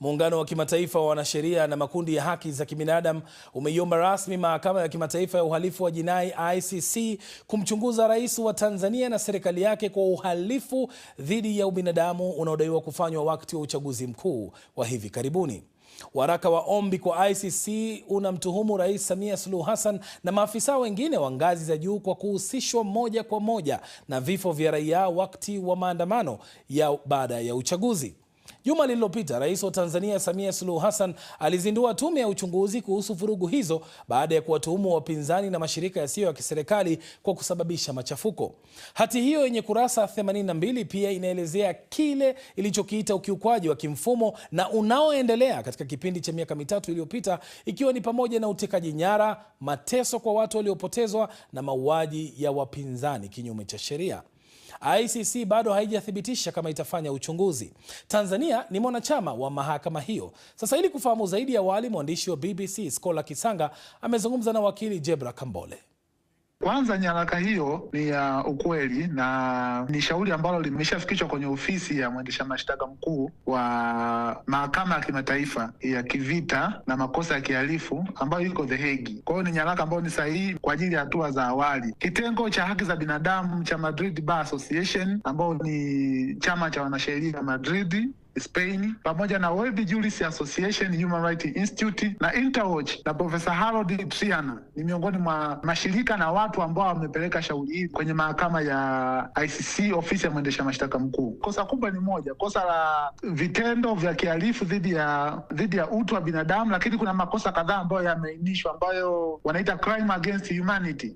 Muungano wa Kimataifa wa Wanasheria na makundi ya haki za kibinadamu umeiomba rasmi Mahakama ya Kimataifa ya Uhalifu wa Jinai ICC kumchunguza rais wa Tanzania na serikali yake kwa uhalifu dhidi ya ubinadamu unaodaiwa kufanywa wakati wa uchaguzi mkuu wa hivi karibuni. Waraka wa ombi kwa ICC unamtuhumu Rais Samia Suluhu Hassan na maafisa wengine wa ngazi za juu kwa kuhusishwa moja kwa moja na vifo vya raia wakati wa maandamano ya baada ya uchaguzi. Juma lililopita, Rais wa Tanzania Samia Suluhu Hassan alizindua tume ya uchunguzi kuhusu vurugu hizo baada ya kuwatuhumu wapinzani na mashirika yasiyo ya kiserikali kwa kusababisha machafuko. Hati hiyo yenye kurasa 82 pia inaelezea kile ilichokiita ukiukwaji wa kimfumo na unaoendelea katika kipindi cha miaka 3 iliyopita, ikiwa ni pamoja na utekaji nyara, mateso kwa watu waliopotezwa na mauaji ya wapinzani kinyume cha sheria. ICC bado haijathibitisha kama itafanya uchunguzi. Tanzania ni mwanachama wa mahakama hiyo. Sasa ili kufahamu zaidi, awali mwandishi wa BBC Scholar Kisanga amezungumza na wakili Jebra Kambole. Kwanza, nyaraka hiyo ni ya ukweli na ni shauri ambalo limeshafikishwa kwenye ofisi ya mwendesha mashtaka mkuu wa mahakama ya kimataifa ya kivita na makosa ya kihalifu ambayo iko The Hague. Kwa hiyo ni nyaraka ambayo ni sahihi kwa ajili ya hatua za awali. Kitengo cha haki za binadamu cha Madrid Bar Association ambao ni chama cha wanasheria Madrid, Spain, pamoja na World Jurist Association, Human Rights Institute na Interwatch na Profesa Harold Triana ni miongoni mwa mashirika na watu ambao wamepeleka shauri hili kwenye mahakama ya ICC, ofisi ya mwendesha mashtaka mkuu. Kosa kubwa ni moja, kosa la vitendo vya kihalifu dhidi ya utu wa binadamu, lakini kuna makosa kadhaa ambayo yameainishwa ambayo wanaita crime against humanity.